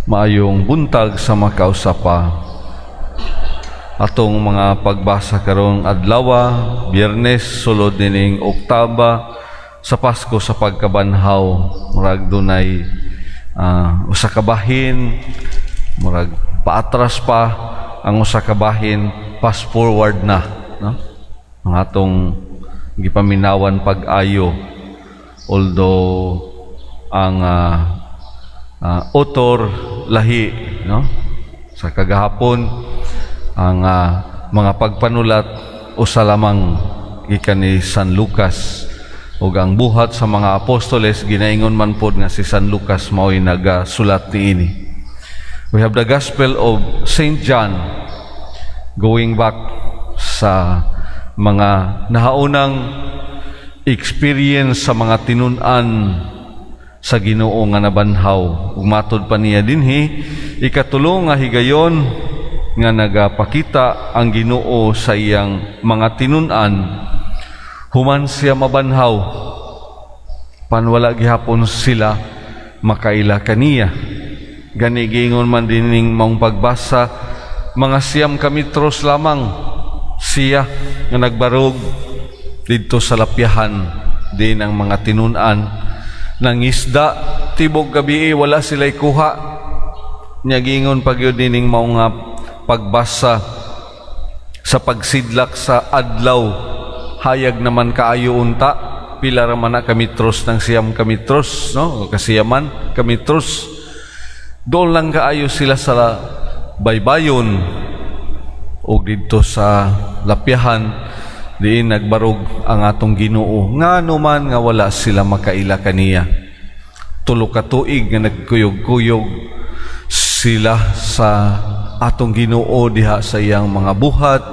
Maayong buntag sa makausapa. Atong mga pagbasa karong adlaw, Biyernes, sulod nining Oktaba sa Pasko sa Pagkabanhaw. Murag dunay usa ka bahin, murag paatras pa ang usa ka bahin, fast forward na, no? Ang atong gipaminawan pag-ayo, although ang author lahi, no, sa kagahapon, ang mga pagpanulat usa lamang, gikan ni San Lucas, ug ang Buhat sa mga Apostoles ginaingon man pod nga si San Lucas mao'y nagasulat niini. We have the Gospel of Saint John, going back sa mga nahaunang experience sa mga tinun-an sa Ginoo nga nabanhaw. Ug matod pa niya dinhi, ikatulo nga higayon nga nagapakita ang Ginoo sa iyang mga tinun-an human siya mabanhaw, apan wala gihapon sila makaila kaniya. Gani giingon man dining maong pagbasa, mga 9 ka metros lamang siya nga nagbarog didto sa lapyahan din ang mga tinun-an nangisda tibok gabi, wala sila'y kuha. Nya giingon pa gyud dining mao nga pagbasa, sa pagsidlak sa adlaw, hayag naman kaayo unta. Pila ra man na kametros ng 9 ka metros, no, kasiyaman kametros, doon lang kaayo sila sa baybayon o didto sa lapyahan diin nagbarog ang atong Ginoo. Ngano man nga wala sila makaila kaniya? 3 ka tuig nga nagkuyog-kuyog sila sa atong Ginoo diha sa iyang mga buhat,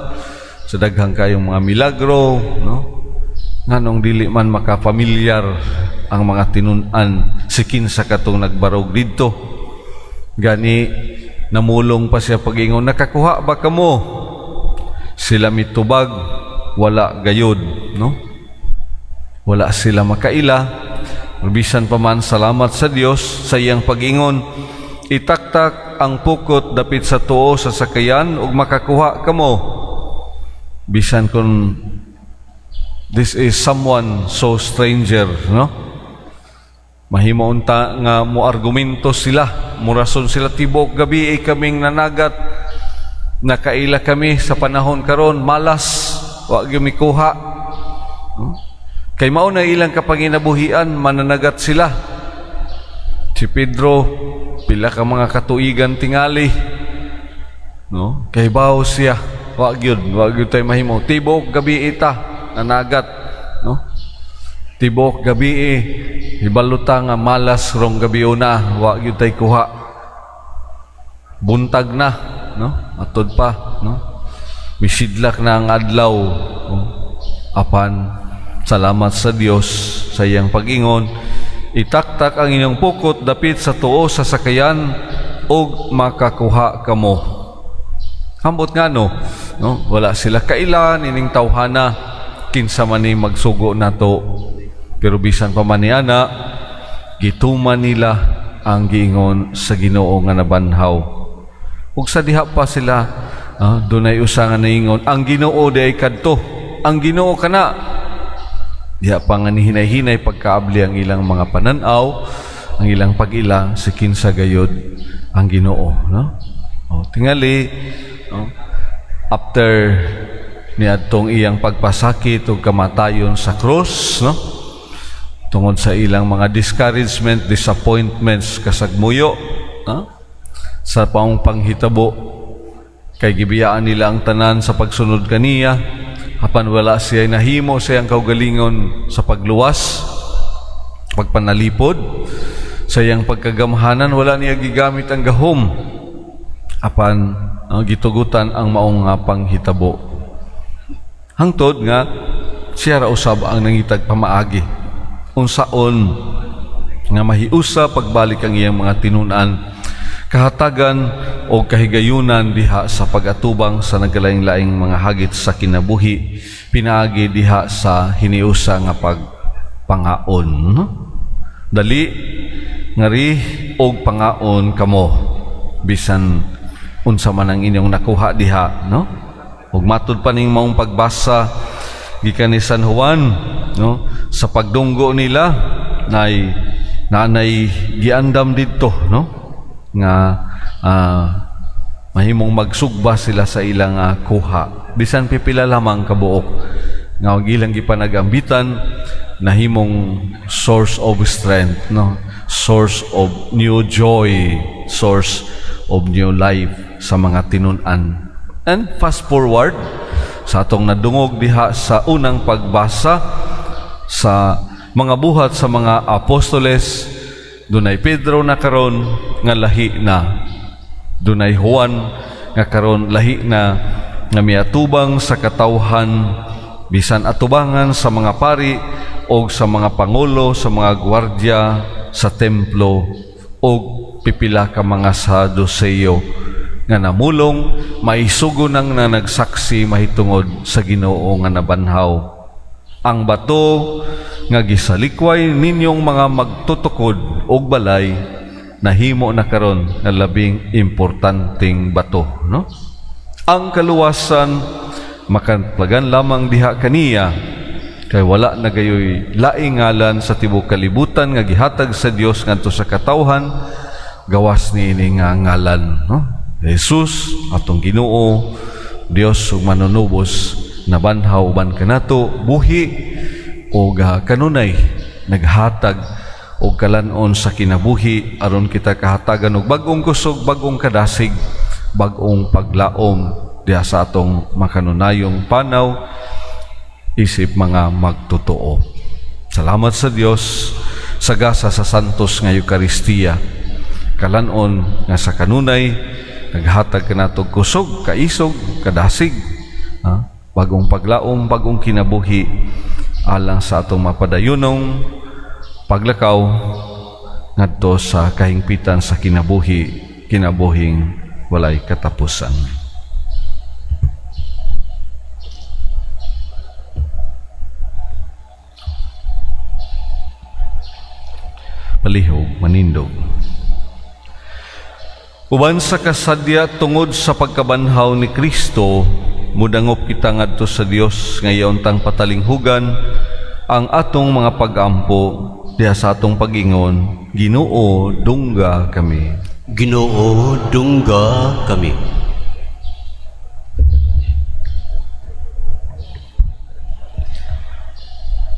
sa daghang kayong mga milagro, no? Nganong dili man makafamilyar ang mga tinun-an si kinsa katong nagbarog didto? Gani namulong pa siya pag-ingon, "Nakakuha ba kamo?" Sila mitubag, "Wala gayod," no? Wala sila makaila. Bisan pa man, salamat sa Dios sa iyang pag-ingon, "Itaktak ang pukot dapit sa tuo sa sakayan ug makakuha kamo." Bisan kung this is someone so stranger, no? Mahimo unta nga mo argumento sila, murason sila, "Tibok gabi ay kaming nanagat, nakaila kami sa panahon karon, malas, wa gyud mikuha." No? Kay mao na ilang kapanginabuhian, mananagat sila. Si Pedro, pila ka mga katuigan tingali. No? Kay bawo siya, wa gyud tay mahimo. Tibok gabi ita nanagat, no? Tibok gabi eh, hibalo ta nga malas rong gabi una, wa gyud tay kuha. Buntag na, no? Atod pa, no? Misidlak na ang adlaw. No? Apan salamat sa Dios sa iyang pag-ingon, "Itaktak ang inyong pukot dapit sa tuo sa sakayan ug makakuha kamo." Ambot nga no, no? Wala sila kaila nining tawhana, kinsa man ni magsugo nato. Pero bisan pa man ni ana, gituman nila ang giingon sa Ginoo nga nabanhaw. Ug sa diha pa sila, dunay usa nga naingon, "Ang Ginoo diay kadto. Ang Ginoo kana." Diha pa nga nihinay-hinay pagkaabli ang ilang mga pananaw, ang ilang pag-ila si kinsa gayod ang Ginoo, no? O, tingali, no? After niadtong iyang pagpasakit ug kamatayon sa krus, no? Tungod sa ilang mga discouragement, disappointments, kasagmuyo, no? Sa paong panghitabo kay gibiyaan nila ang tanan sa pagsunod kaniya, apan wala siya nahimo sa iyang kaugalingon sa pagluwas, pagpanalipod sa iyang pagkagamhanan. Wala niya gigamit ang gahom, apan gitugutan ang maong nga panghitabo hangtod nga siya ra usab ang nangitag pamaagi unsaon nga mahiusa pagbalik ang iyang mga tinun-an, kahatagan o kahigayunan diha sa pag-atubang sa nagkalaing-laing mga hagit sa kinabuhi pinaagi diha sa hiniusa nga pagpangaon. Dali, ngari og pangaon kamo. bisan unsa man ang inyong nakuha diha, no? Ug matud pa ning maong pagbasa gikan ni San Juan, no, sa pagdunggo nila nay naanay giandam didto, no, nga mahimong magsugba sila sa ilang kuha bisan pipila lamang kabuok nga og ilang gipanagambitan nahimong source of strength, no, source of new joy, source of new life sa mga tinun-an. And fast forward sa atong nadungog diha sa unang pagbasa sa mga Buhat sa mga Apostoles, dunay Pedro na karon nga lahi na, dunay Juan nga karon lahi na nga miatubang sa katawhan bisan atubangan sa mga pari o sa mga pangulo sa mga gwardya sa templo o pipila ka mga Saduceo nga namulong maisugo nang na nagsaksi mahitungod sa Ginoo nga nabanhaw. Ang bato nga gisalikway ninyong mga magtutukod og balay nahimo na karon nga labing importanteng bato, no? Ang kaluwasan makaplagan lamang diha kaniya kay wala na gayoy laing ngalan sa tibuok kalibutan nga gihatag sa Dios ngadto sa katawhan gawas niini nga ngalan, no? Jesus atong Ginoo, Dios ug manunubos, nabanhaw uban kanato, buhi ug kanunay naghatag og kalan-on sa kinabuhi aron kita kahatagan og bag-ong kusog, bag-ong kadasig, bag-ong paglaom diha sa atong makanunayong panaw isip mga magtotoo. Salamat sa Dios sa gasa sa Santos nga Eukaristiya. Kalan-on nga sa kanunay naghatag kanato og kusog, kaisog, kadasig, ha? Bagong paglaom, bagong kinabuhi alang sa atong mapadayunong paglakaw ngadto sa kahingpitan sa kinabuhi, kinabuhing walay katapusan. Palihog manindog. Uban sa kasadya tungod sa pagkabanhaw ni Kristo, mudangop kita ngadto sa Dios nga tang patalinghugan ang atong mga pag-ampo diha sa atong pag-ingon, Ginoo, dungga kami. Ginoo, dungga kami.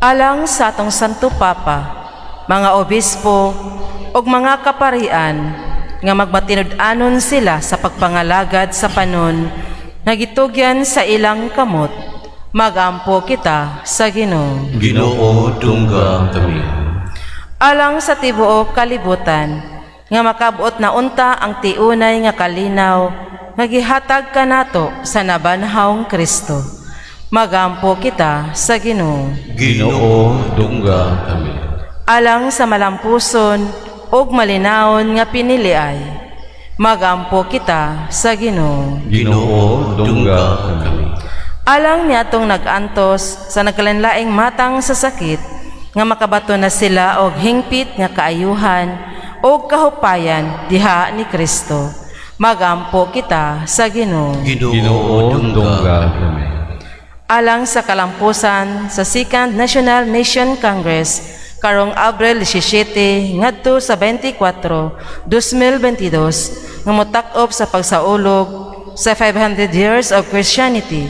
Alang sa atong Santo Papa, mga obispo ug mga kaparian nga magmatinud-anon sila sa pagpangalagad sa panon nga gitugyan sa ilang kamot, magampo kita sa Ginoo. Ginoo, dungga kami. Alang sa tibuok kalibutan nga makabuot na unta ang tiunay nga kalinaw nga gihatag kanato sa nabanhawng Kristo, magampo kita sa Ginoo. Ginoo, dungga kami. Alang sa malampuson ug malinawon nga piniliay, magampo kita sa Ginoo. Ginoo, dungga kami. Alang niatong nag-antos sa nagkalanlaing matang sa sakit nga makabato na sila og hingpit nga kaayuhan og kahupayan diha ni Kristo, magampo kita sa Ginoo. Ginoo, Ginoo, dungga dungga kami. kami. Alang sa kalampusan sa Second National Mission Congress karong Abril 17 ngadto sa 24, 2022 nga motak-op sa pagsaulog sa 500 years of Christianity,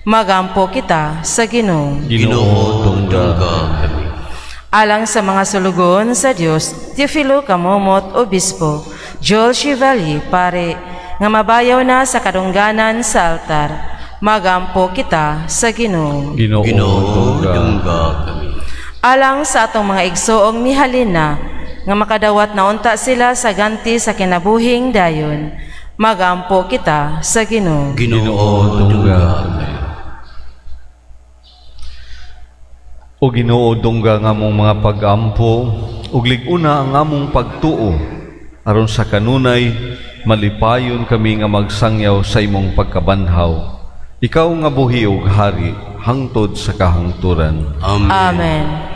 magampo kita sa Ginoo. Ginoo, Ginoo, dungga kami. Alang sa mga sulugoon sa Dios, Teofilo Camomot, Obispo, Joel Chevalier, pare, nga mabayaw na sa kadungganan sa altar, magampo kita sa Ginoo. Ginoo, Ginoo, dungga dungga kami. Alang sa atong mga igsoong mihalin na, nga makadawat na unta sila sa ganti sa kinabuhing dayon, magampo kita sa Ginoo. Ginoo, dungga kami. O Ginoo, dungga ang among mga pag-ampo ug lig-una ang among pagtuo aron sa kanunay malipayon kami nga magsangyaw sa imong pagkabanhaw. Ikaw nga buhi ug hari hangtod sa kahangturan. Amen. Amen.